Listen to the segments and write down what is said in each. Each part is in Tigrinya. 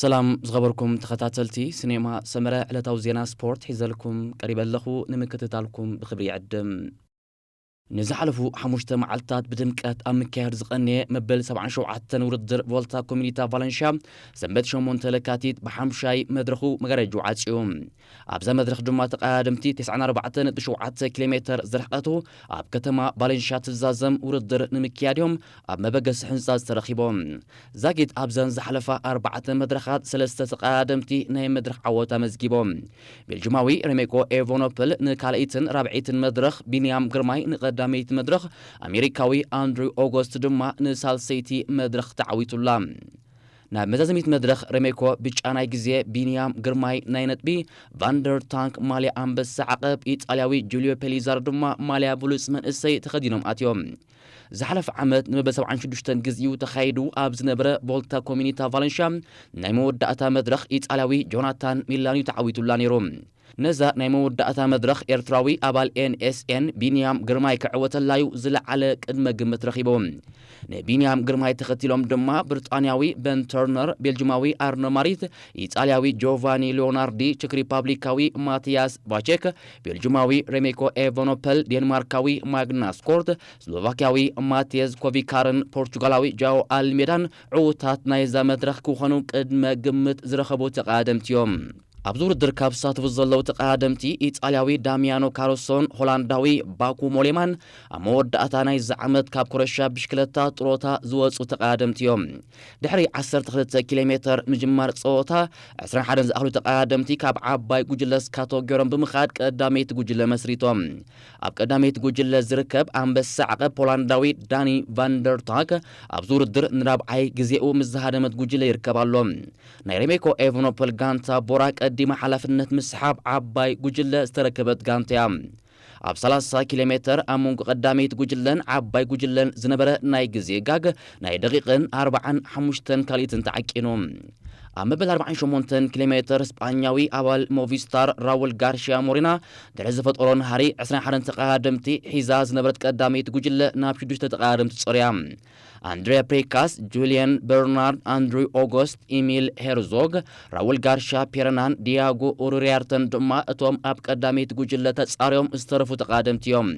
ሰላም ዝኸበርኩም ተኸታተልቲ ሲኔማ ሰመረ፣ ዕለታዊ ዜና ስፖርት ሒዘልኩም ቀሪበ ኣለኹ። ንምክትታልኩም ብኽብሪ ይዕድም። ንዝሓለፉ ሓሙሽተ መዓልታት ብድምቀት ኣብ ምክያድ ዝቐነየ መበል ሰብዓን ሸውዓተን ውድድር ቮልታ ኮሚኒታ ቫለንሽያ ሰንበት ሸሞንተ ለካቲት ብሓምሻይ መድረኹ መጋረጅኡ ዓጽዩ። ኣብዛ መድረኽ ድማ ተቐዳደምቲ ተስዓን ኣርባዕተን ነጥቢ ሸውዓተ ኪሎ ሜተር ዝርሕቐቱ ኣብ ከተማ ቫለንሽያ ትዛዘም ውድድር ንምክያድ እዮም ኣብ መበገሲ ህንጻ ዝተረኺቦም። ዛጊት ኣብዘን ዝሓለፋ ኣርባዕተ መድረኻት ሰለስተ ተቐዳደምቲ ናይ መድረኽ ዓወት ኣመዝጊቦም። ቤልጅማዊ ሬሜኮ ኤቨኖፕል ንካልኣይትን ራብዐይትን መድረኽ፣ ቢንያም ግርማይ ንቐዳመይቲ መድረኽ፣ ኣሜሪካዊ ኣንድሪው ኦጎስት ድማ ንሳልሰይቲ መድረኽ ተዓዊቱላ። ናብ መዛዘሚት መድረኽ ሬሜኮ ብጫ ናይ ግዜ፣ ቢንያም ግርማይ ናይ ነጥቢ፣ ቫንደር ታንክ ማልያ ኣንበሳ ዓቐብ፣ ኢጣልያዊ ጁልዮ ፔሊዛር ድማ ማልያ ብሉጽ መንእሰይ ተኸዲኖም ኣትዮም። ዝሓለፈ ዓመት ንመበል ሰብዓን ሽዱሽተን ግዜኡ ተኻይዱ ኣብ ዝነበረ ቮልታ ኮሚኒታ ቫለንሽያ ናይ መወዳእታ መድረኽ ኢጣልያዊ ጆናታን ሚላንዩ ተዓዊቱላ ነይሩ። ነዛ ናይ መወዳእታ መድረኽ ኤርትራዊ ኣባል ኤን ኤስ ኤን ቢንያም ግርማይ ክዕወተላዩ ዝለዓለ ቅድመ ግምት ረኺቡ። ንቢንያም ግርማይ ተኸቲሎም ድማ ብሪጣንያዊ በን ተርነር፣ ቤልጅማዊ ኣርኖ ማሪት፣ ኢጣልያዊ ጆቫኒ ሊዮናርዲ፣ ቸክ ሪፓብሊካዊ ማቲያስ ቫቼክ፣ ቤልጅማዊ ሬሜኮ ኤቨኖፐል፣ ዴንማርካዊ ማግናስ ኮርት፣ ስሎቫኪያዊ ማቴዝ ኮቪካርን ፖርቹጋላዊ ጃኦ ኣልሜዳን ዕዉታት ናይዛ መድረኽ ክኾኑ ቅድመ ግምት ዝረኸቡ ተቐዳደምቲ እዮም። ኣብዚ ውድድር ካብ ዝሳተፉ ዘለዉ ተቐዳደምቲ ኢጣልያዊ ዳሚያኖ ካሩሶን ሆላንዳዊ ባኩ ሞሌማን ኣብ መወዳእታ ናይዚ ዓመት ካብ ኮረሻ ብሽክለታ ጥሮታ ዝወጹ ተቐዳደምቲ እዮም። ድሕሪ ዓሰርተ ክልተ ኪሎ ሜተር ምጅማር ጸወታ፣ ዕስራን ሓደን ዝኣኽሉ ተቐዳደምቲ ካብ ዓባይ ጉጅለ ስካቶ ገይሮም ብምኻድ ቀዳመይቲ ጉጅለ መስሪቶም። ኣብ ቀዳመይቲ ጉጅለ ዝርከብ ኣንበሳ ዓቐብ ፖላንዳዊ ዳኒ ቫንደርታክ ኣብዚ ውድድር ንራብዓይ ግዜኡ ምስ ዝሃደመት ጉጅለ ይርከብ ኣሎ። ናይ ሬሜኮ ኤቨኖፖል ጋንታ ቦራ ቀዲማ ሓላፍነት ምስሓብ ዓባይ ጉጅለ ዝተረከበት ጋንታ እያ። ኣብ ሰላሳ ኪሎ ሜተር ኣብ መንጎ ቀዳመይቲ ጉጅለን ዓባይ ጉጅለን ዝነበረ ናይ ግዜ ጋግ ናይ ደቂቕን ኣርባዓን ሓሙሽተን ካልኢትን ተዓቂኑ። ኣብ መበል ኣርባዓን ሸሞንተን ኪሎ ሜተር ስጳኛዊ ኣባል ሞቪስታር ራውል ጋርሽያ ሞሬና ድሕሪ ዝፈጠሮ ናህሪ ዕስራን ሓደን ተቐዳደምቲ ሒዛ ዝነበረት ቀዳመይቲ ጉጅለ ናብ ሽዱሽተ ተቐዳደምቲ ጸርያ። ኣንድሪያ ፕሬካስ፣ ጁልየን በርናርድ፣ ኣንድሪው ኦጎስት፣ ኢሚል ሄርዞግ፣ ራውል ጋርሻ ፔረናን ዲያጎ ኡሪያርተን ድማ እቶም ኣብ ቀዳመይቲ ጉጅለ ተጻርዮም ዝተረፉ ተቐዳደምቲ እዮም።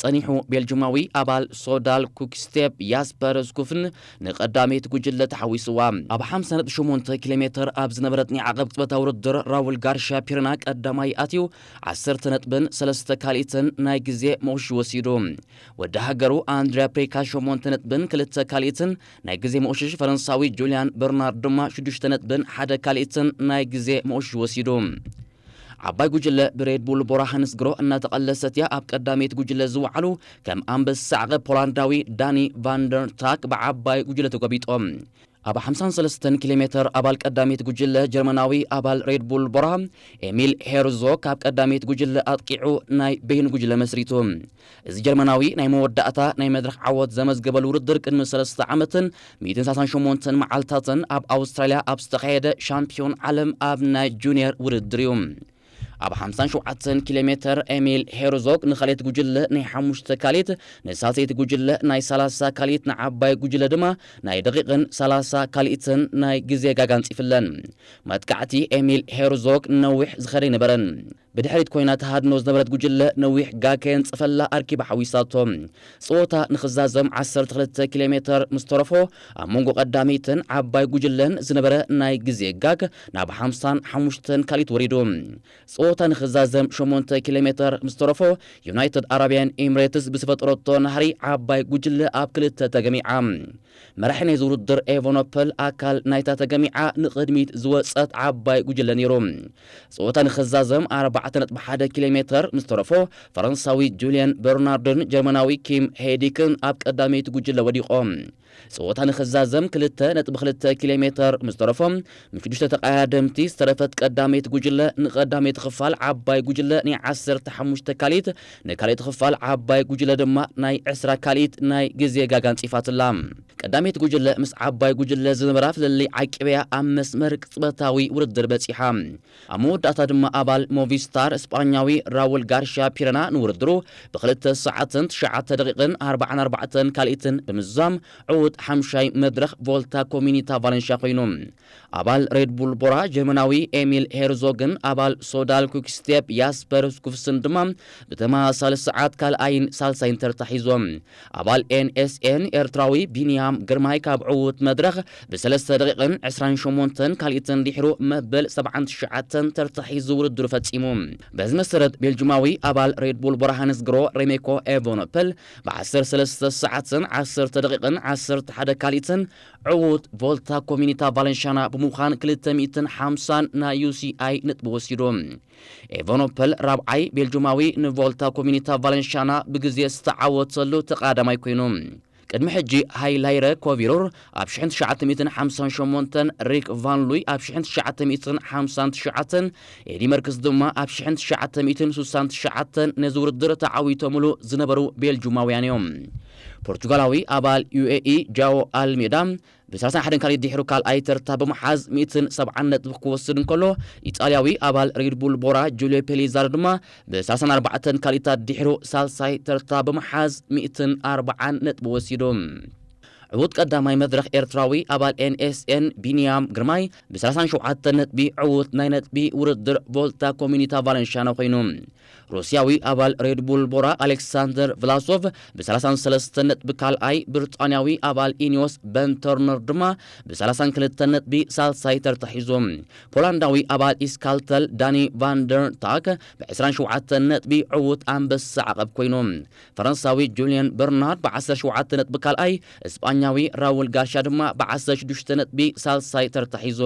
ጸኒሑ ቤልጅማዊ ኣባል ሶዳል ኩክስቴፕ ያስፐር ስኩፍን ንቀዳመይቲ ጉጅለ ተሓዊስዋ። ኣብ ሓምሳ ነጥቢ ሸሞንተ ኪሎ ሜተር ኣብ ዝነበረት ናይ ዓቐብ ቅጽበታዊ ውድድር ራውል ጋርሻ ፔረና ቀዳማይ ኣትዩ ዓሰርተ ነጥብን ሰለስተ ካልኢትን ናይ ግዜ መቑሽሽ ወሲዱ። ወዲ ሃገሩ ኣንድሪያ ፕሬካ ሸሞንተ ነጥብን ክልተ ካልኢትን ናይ ግዜ መቑሽሽ፣ ፈረንሳዊ ጁልያን በርናርድ ድማ ሽዱሽተ ነጥብን ሓደ ካልኢትን ናይ ግዜ መቑሽሽ ወሲዱ። ዓባይ ጉጅለ ብሬድ ቡል ቦራ ሃንስ ግሮ እናተቐለሰት እያ ኣብ ቀዳመይቲ ጉጅለ ዝወዓሉ ከም ኣንበሳ ዓቐብ ፖላንዳዊ ዳኒ ቫንደር ታክ ብዓባይ ጉጅለ ተጎቢጦም። ኣብ ሓምሳን ሰለስተን ኪሎ ሜተር ኣባል ቀዳመይቲ ጉጅለ ጀርመናዊ ኣባል ሬድ ቡል ቦራ ኤሚል ሄርዞግ ካብ ቀዳመይቲ ጉጅለ ኣጥቂዑ ናይ በይኑ ጉጅለ መስሪቱ። እዚ ጀርመናዊ ናይ መወዳእታ ናይ መድረኽ ዓወት ዘመዝገበሉ ውድድር ቅድሚ ሰለስተ ዓመትን ሚእትን ሰላሳን ሸሞንተን መዓልታትን ኣብ ኣውስትራልያ ኣብ ዝተኻየደ ሻምፒዮን ዓለም ኣብ ናይ ጁኒየር ውድድር እዩ። ኣብ ሓምሳን ሸውዓተን ኪሎ ሜተር ኤሚል ሄርዞግ ንኻልኣይቲ ጉጅለ ናይ ሓሙሽተ ካልኢት፣ ንሳልሰይቲ ጉጅለ ናይ ሰላሳ ካልኢት፣ ንዓባይ ጉጅለ ድማ ናይ ደቂቕን ሰላሳ ካልኢትን ናይ ግዜ ጋግ ኣንጺፍለን። መጥቃዕቲ ኤሚል ሄርዞግ ነዊሕ ዝኸደ ኣይነበረን። ብድሕሪት ኮይና ተሃድኖ ዝነበረት ጉጅለ ነዊሕ ጋግ ከየንጸፈላ ኣርኪባ ሓዊሳቶ። ጸወታ ንኽዛዘም ዓሰርተ ክልተ ኪሎ ሜተር ምስ ተረፎ፣ ኣብ መንጎ ቀዳመይትን ዓባይ ጉጅለን ዝነበረ ናይ ግዜ ጋግ ናብ ሓምሳን ሓሙሽተን ካልኢት ወሪዱ። ጸወታ ንኽዛዘም ሸሞንተ ኪሎ ሜተር ምስ ተረፎ፣ ዩናይትድ ኣረብያን ኤምሬትስ ብዝፈጠረቶ ናህሪ ዓባይ ጉጅለ ኣብ ክልተ ተገሚዓ። መራሒ ናይዚ ውድድር ኤቨኖፐል ኣካል ናይታ ተገሚዓ ንቕድሚት ዝወጸት ዓባይ ጉጅለ ነይሩ። ጸወታ ንኽዛዘም ኣርባዕተ ነጥቢ ሓደ ኪሎ ሜተር ምስ ተረፎ፣ ፈረንሳዊ ጁልየን በርናርድን ጀርመናዊ ኪም ሄዲክን ኣብ ቀዳመይቲ ጉጅለ ወዲቖም። ጸወታ ንኽዛዘም ክልተ ነጥቢ ክልተ ኪሎ ሜተር ምስ ተረፎ፣ ምስ ሽዱሽተ ተቐዳደምቲ ዝተረፈት ቀዳመይቲ ጉጅለ ንቐዳመይቲ ክፋል ክፋል ዓባይ ጉጅለ ናይ ዓሰርተ ሓሙሽተ ካልኢት፣ ንካልኣይቲ ክፋል ዓባይ ጉጅለ ድማ ናይ ዕስራ ካልኢት ናይ ግዜ ጋጋ ኣንጺፋትላ። ቀዳመይቲ ጉጅለ ምስ ዓባይ ጉጅለ ዝነበራ ፍልልይ ዓቂበያ ኣብ መስመር ቅጽበታዊ ውድድር በጺሓ። ኣብ መወዳእታ ድማ ኣባል ሞቪስታር ስጳኛዊ ራውል ጋርሻ ፒረና ንውድድሩ ብክልተ ሰዓትን ትሽዓተ ደቂቕን ኣርባዓን ኣርባዕተን ካልኢትን ብምዝዛም ዕዉት ሓምሻይ መድረኽ ቮልታ ኮሚኒታ ቫለንሻ ኮይኑ። ኣባል ሬድ ቡል ቦራ ጀርመናዊ ኤሚል ሄርዞግን ኣባል ሶዳል ኩክስቴፕ ያስፐር ስኩፍስን ድማ ብተመሳሳሊ ሰዓት ካልኣይን ሳልሳይን ተርታ ሒዞም። ኣባል ኤንኤስኤን ኤርትራዊ ቢንያም ግርማይ ካብ ዕዉት መድረኽ ብሰለስተ ደቂቕን ዕስራን ሸሞንተን ካልኢትን ድሕሩ መበል ሰብዓን ትሽዓተን ተርታ ሒዙ ውድድሩ ፈጺሙ። በዚ መሰረት ቤልጁማዊ ኣባል ሬድ ቡል ቦራ ሃንስ ግሮ ሬሜኮ ኤቨኖፐል ብዓሰርተ ሰለስተ ሰዓትን ዓሰርተ ደቂቕን ዓሰርተ ሓደ ካልኢትን ዕዉት ቮልታ ኮሚኒታ ቫለንሻና ብምዃን ክልተ ሚእትን ሓምሳን ናይ ዩሲኣይ ነጥቢ ወሲዱ። ኤቨኖፐል ራብዓይ ቤልጁማዊ ንቮልታ ኮሚኒታ ቫለንሻና ብግዜ ዝተዓወተሉ ተቓዳማይ ኮይኑ። ቅድሚ ሕጂ ሃይላይረ ኮቪሩር ኣብ ሽሕን ትሽዓተ ሚእትን ሓምሳን ሸሞንተን፣ ሪክ ቫን ሉይ ኣብ ሽሕን ትሽዓተ ሚእትን ሓምሳን ትሽዓተን፣ ኤዲ መርክስ ድማ ኣብ ሽሕን ትሽዓተ ሚእትን ስሳን ትሽዓተን ነዚ ውድድር ተዓዊቶምሉ ዝነበሩ ቤልጁማውያን እዮም። ፖርቹጋላዊ ኣባል ዩኤኢ ጃኦ ኣልሜዳ ብሰላሳን ሓደን ካልኢት ድሕሩ ካልኣይ ተርታ ብምሓዝ ሚእትን ሰብዓን ነጥቢ ክወስድ እንከሎ፣ ኢጣልያዊ ኣባል ሬድ ቡል ቦራ ጁልዮ ፔሊዛር ድማ ብሰላሳን ኣርባዕተን ካልኢታት ድሕሩ ሳልሳይ ተርታ ብምሓዝ ሚእትን ኣርባዓን ነጥቢ ወሲዱ። ዕዉት ቀዳማይ መድረኽ ኤርትራዊ ኣባል ኤንኤስኤን ቢንያም ግርማይ ብሰላሳን ሸውዓተን ነጥቢ ዕዉት ናይ ነጥቢ ውድድር ቮልታ ኮሚኒታ ቫለንሻና ኮይኑ። ሩስያዊ ኣባል ሬድ ቡል ቦራ ኣሌክሳንደር ቭላሶቭ ብሰላሳን ሰለስተን ነጥቢ ካልኣይ፣ ብሪጣንያዊ ኣባል ኢኒዮስ በንተርነር ድማ ብሰላሳን ክልተን ነጥቢ ሳልሳይ ተርታ ሒዙ። ፖላንዳዊ ኣባል ኢስካልተል ዳኒ ቫንደር ታክ ብዕስራን ሸውዓተን ነጥቢ ዕዉት ኣንበሳ ዓቐብ ኮይኑ። ፈረንሳዊ ጁልየን በርናርድ ብዓሰርተ ሸውዓተ ነጥቢ ካልኣይ፣ እስጳኛዊ ራውል ጋርሻ ድማ ብዓሰርተ ሽዱሽተ ነጥቢ ሳልሳይ ተርታ ሒዙ።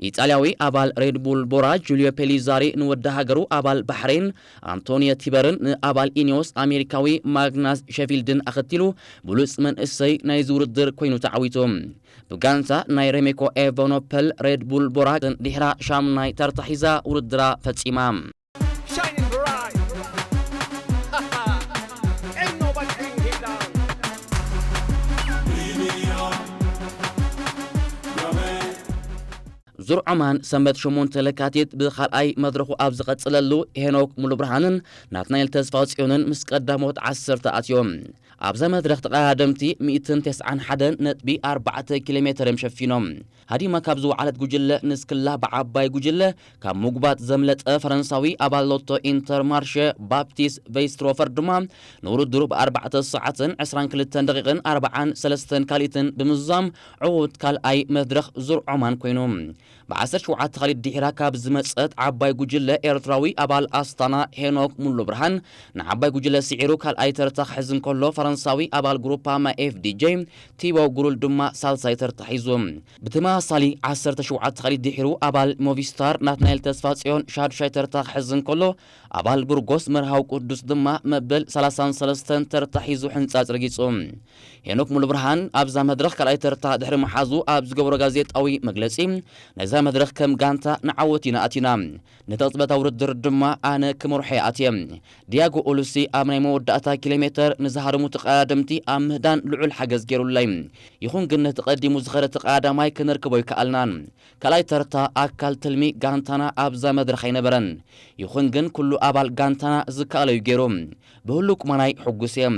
ኢጣልያዊ ኣባል ሬድ ቡል ቦራ ጁልዮ ፔሊዛሪ ንወዲ ሃገሩ ኣባል ባሕሬን ኣንቶኒዮ ቲበርን ንኣባል ኢኒዮስ ኣሜሪካዊ ማግናስ ሸፊልድን ኣኸቲሉ ብሉጽ መንእሰይ ናይዚ ውድድር ኮይኑ ተዓዊቱ። ብጋንታ ናይ ሬሜኮ ኤቨኖፐል ሬድ ቡል ቦራ ድሕራ ሻምናይ ተርታ ሒዛ ውድድራ ፈጺማ። Shining bright. Ain't nobody bring him down. ዙር ዖማን ሰንበት ሸሞንተ ለካቲት ብኻልኣይ መድረኹ ኣብ ዝቐጽለሉ፣ ሄኖክ ሙሉብርሃንን ናትናኤል ተስፋጽዮንን ምስ ቀዳሞት ዓሰርተ ኣትዮም። ኣብዛ መድረኽ ተቐዳደምቲ ሚእትን ተስዓን ሓደን ነጥቢ ኣርባዕተ ኪሎ ሜተር እዮም ሸፊኖም። ሃዲማ ካብ ዝወዓለት ጉጅለ ንስክላ ብዓባይ ጉጅለ ካብ ምጉባት ዘምለጠ ፈረንሳዊ ኣባል ሎቶ ኢንተርማርሸ ባፕቲስ ቬይስትሮፈር ድማ ንውድድሩ ብኣርባዕተ ሰዓትን ዕስራን ክልተን ደቂቕን ኣርባዓን ሰለስተን ካልኢትን ብምዝዛም ዕዉት ካልኣይ መድረኽ ዙር ዖማን ኮይኑ። ብዓሰርተ ሸውዓተ ካልኢት ድሒራ ካብ ዝመጸት ዓባይ ጉጅለ ኤርትራዊ ኣባል ኣስታና ሄኖክ ሙሉ ብርሃን ንዓባይ ጉጅለ ስዒሩ ካልኣይ ተርታ ክሕዝ እንከሎ፣ ፈረንሳዊ ኣባል ግሩፓማ ኤፍዲጄ ቲቦ ጉሩል ድማ ሳልሳይ ተርታ ሒዙ። ብተመሳሳሊ ዓሰርተ ሸውዓተ ካልኢት ድሒሩ ኣባል ሞቪስታር ናትናኤል ተስፋጽዮን ሻዱሻይ ተርታ ክሕዝ እንከሎ፣ ኣባል ብርጎስ መርሃዊ ቅዱስ ድማ መበል ሰላሳን ሰለስተን ተርታ ሒዙ ሕንጻጽ ረጊጹ። ሄኖክ ሙሉብርሃን ኣብዛ መድረኽ ካልኣይ ተርታ ድሕሪ ምሓዙ ኣብ ዝገበሮ ጋዜጣዊ መግለጺ፣ ነዛ መድረኽ ከም ጋንታ ንዓወት ኢና ኣቲና። ነቲ ቅጽበታዊ ውድድር ድማ ኣነ ክመርሖ እየ ኣትየ። ዲያጎ ኦሉሲ ኣብ ናይ መወዳእታ ኪሎ ሜተር ንዝሃረሙ ተቐዳደምቲ ኣብ ምህዳን ልዑል ሓገዝ ገይሩለይ። ይኹን ግን ነቲ ቀዲሙ ዝኸደ ተቐዳዳማይ ከነርክቦ ኣይከኣልናን። ካልኣይ ተርታ ኣካል ትልሚ ጋንታና ኣብዛ መድረኽ ኣይነበረን። ይኹን ግን ኩሉ ኣባል ጋንታና ዝከኣሎ እዩ ገይሩ። ብህሉው ቁመናይ ሕጉስ እየ።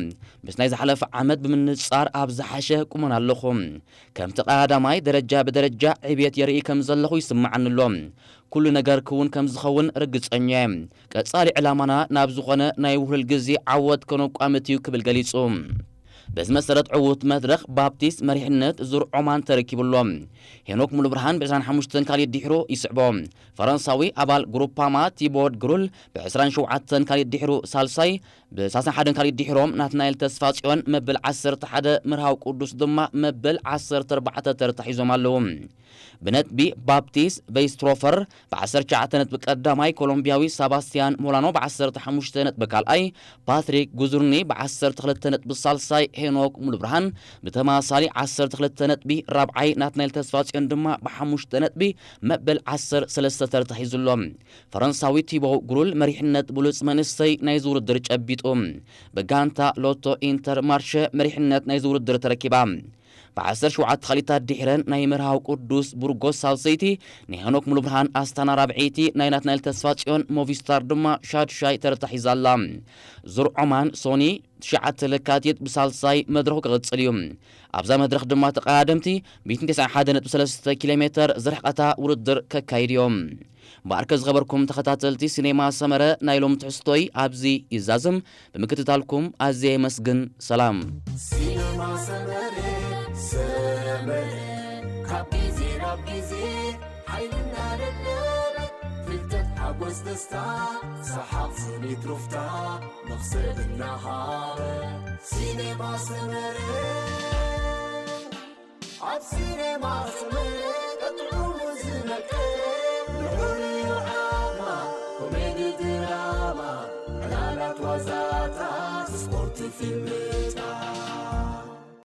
ምስ ናይ ዝሓለፈ ዓመት ብምንጻር ኣብ ዝሓሸ ቁመና ኣለኹ። ከም ተቐዳዳማይ ደረጃ ብደረጃ ዕብየት የርኢ ከም ዘለኹ ይስምዓኒ ኣሎ። ኩሉ ነገር ክውን ከም ዝኸውን ርግጸኛ እየ። ቀጻሊ ዕላማና ናብ ዝኾነ ናይ ውህሉል ግዜ ዓወት ከነቋምት እዩ ክብል ገሊጹ። በዚ መሰረት ዕዉት መድረኽ ባፕቲስት መሪሕነት ዙር ዖማን ተረኪቡ ኣሎ። ሄኖክ ሙሉብርሃን ብዕስራን ሓሙሽተን ካልኢት ድሒሩ ይስዕቦ። ፈረንሳዊ ኣባል ግሩፓማ ቲቦድ ግሩል ብዕስራን ሸውዓተን ካልኢት ድሒሩ ሳልሳይ፣ ብሰላሳን ሓደን ካልኢት ድሒሮም ናትናኤል ተስፋጽዮን መበል ዓሰርተ ሓደ፣ መርሃዊ ቅዱስ ድማ መበል ዓሰርተ ኣርባዕተ ተርታ ሒዞም ኣለዉ። ብነጥቢ ባፕቲስት ቬይስትሮፈር ብዓሰርተ ትሽዓተ ነጥቢ ቀዳማይ፣ ኮሎምቢያዊ ሳባስቲያን ሞላኖ ብዓሰርተ ሓሙሽተ ነጥቢ ካልኣይ፣ ፓትሪክ ጉዙርኒ ብዓሰርተ ክልተ ነጥቢ ሳልሳይ፣ ሄኖክ ሙሉብርሃን ብተመሳሳሊ ዓሰርተ ክልተ ነጥቢ፣ ራብዓይ ናትናኤል ተስፋጽዮን ድማ ብሓሙሽተ ነጥቢ መበል ዓሰርተ ሰለስተ ተርታ ሒዙ ኣሎ። ፈረንሳዊ ቲቦ ግሩል መሪሕነት ብሉጽ መንእሰይ ናይዚ ውድድር ጨቢጡ። ብጋንታ ሎቶ ኢንተር ማርሸ መሪሕነት ናይዚ ውድድር ተረኪባ። ብ ዓሰርተ ሸውዓተ ካልኢታት ድሒረን ናይ መርሃዊ ቅዱስ ቡርጎስ ሳልሰይቲ፣ ናይ ሄኖክ ሙሉብርሃን ኣስታና ራብዐይቲ፣ ናይ ናትናኤል ተስፋጽዮን ሞቪስታር ድማ ሻድሻይ ተርታ ሒዛ ኣላ። ዙር ዖማን ሶኒ ትሽዓተ ለካቲት ብሳልሳይ መድረኹ ክቕጽል እዩ። ኣብዛ መድረኽ ድማ ተቐዳደምቲ ሚእትን ተስዓን ሓደን ነጥቢ ሰለስተ ኪሎ ሜተር ዝርሕቐታ ውድድር ከካይድ እዮም። እምበኣርከ ዝኸበርኩም ተኸታተልቲ ሲኔማ ሰመረ፣ ናይ ሎም ትሕዝቶይ ኣብዚ ይዛዝም። ብምክትታልኩም ኣዝየ የመስግን። ሰላም። ሲኔማ ሰመረ፣ ሰመረ፣ ካብ ግዜ ናብ ግዜ ሓይልና ደለበ፣ ፍልጠት ሓጎስ ደስታ፣ ሰሓቕ ስኒት ሩፍታ፣ መኽሰብ እናሃበ። ሲኔማ ሰመረ፣ ኣብ ሲኔማ ሰመረ፣ ቀጥዑ ዝመቀ፣ ልዑል ዓማ፣ ኮሜዲ ድራማ፣ ዕላላት ዋዛታት፣ ስፖርት ፊልምታት።